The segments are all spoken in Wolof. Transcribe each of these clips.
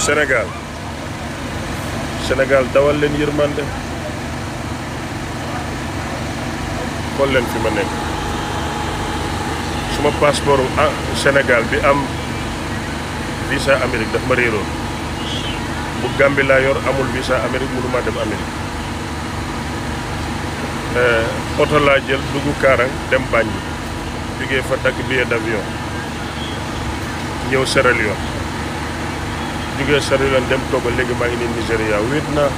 Sénégal Sénégal dawal leen yërmande xool leen fi ma nekk suma passeport Sénégal bi am visa Amérique daf ma réeroon bu Gambie laa yor amul visa Amérique mënuma dem Amérique oto laa jël dugg Kaarang dem Banjul jógee fa dagg billet d'avion ñëw Sierra Leone jógee Sierra Leone dem Togo léegi maa ngi nii Nigéria wéet naa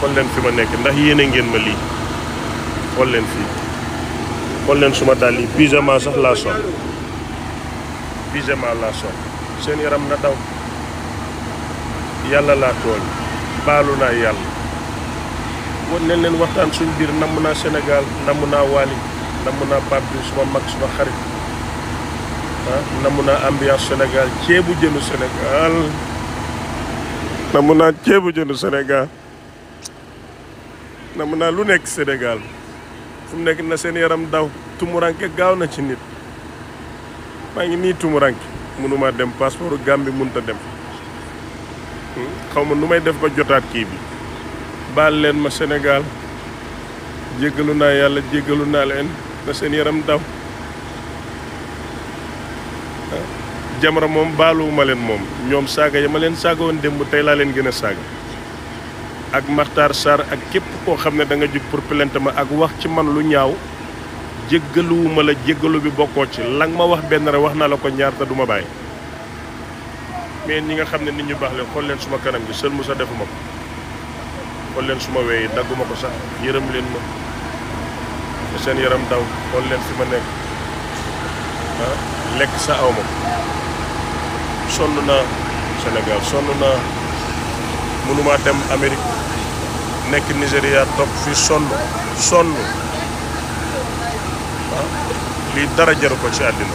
xool leen fi ma nekk ndax yéene ngeen ma lii xool leen fii xool leen suma dàll yi pyjama sax laa sol pyjama laa sol seen yaram na daw yàlla laa tooñ baalu naa yàlla won leen leen waxtaan suñ biir namm naa Sénégal namm naa Wally namm naa Pape Diouf suma mag suma xarit namm naa ambiance Sénégal ceebu jënu Sénégal namm naa ceebu jënu Sénégal namm naa lu nekk Sénégal fu mu nekk na seen yaram daw tumuranke gaaw na ci nit maa ngi nii tumuranke mënuma dem passeport Gambie mënut a dem xaw ma nu may def ba jotaat kii bi baal leen ma Sénégal jéggalu naa yàlla jéggalu naa leen na seen yaram daw Jamra moom baaluwuma leen moom ñoom saaga ya ma leen saaga woon démb tey laa leen gën a saaga ak Makhtar Sarr ak képp koo xam ne da nga jug pour plainte ma ak wax ci man lu ñaaw jéggaluwuma la jéggalu bi bokkoo ci lang ma wax benn rek wax naa la ko ñaar te du ma bàyyi mais ñi nga xam ne nit ñu baax leen xool leen suma kanam gi sël mu sa defuma ko xool leen suma weyi dagguma ko sax yërëm leen ma te seen yaram daw xool leen fi ma nekk lekk sa aw ma sonn naa Sénégal sonn naa mënumaa dem Amérique nekk Nigéria toog fi sonn lii dara jaru ko ci àddina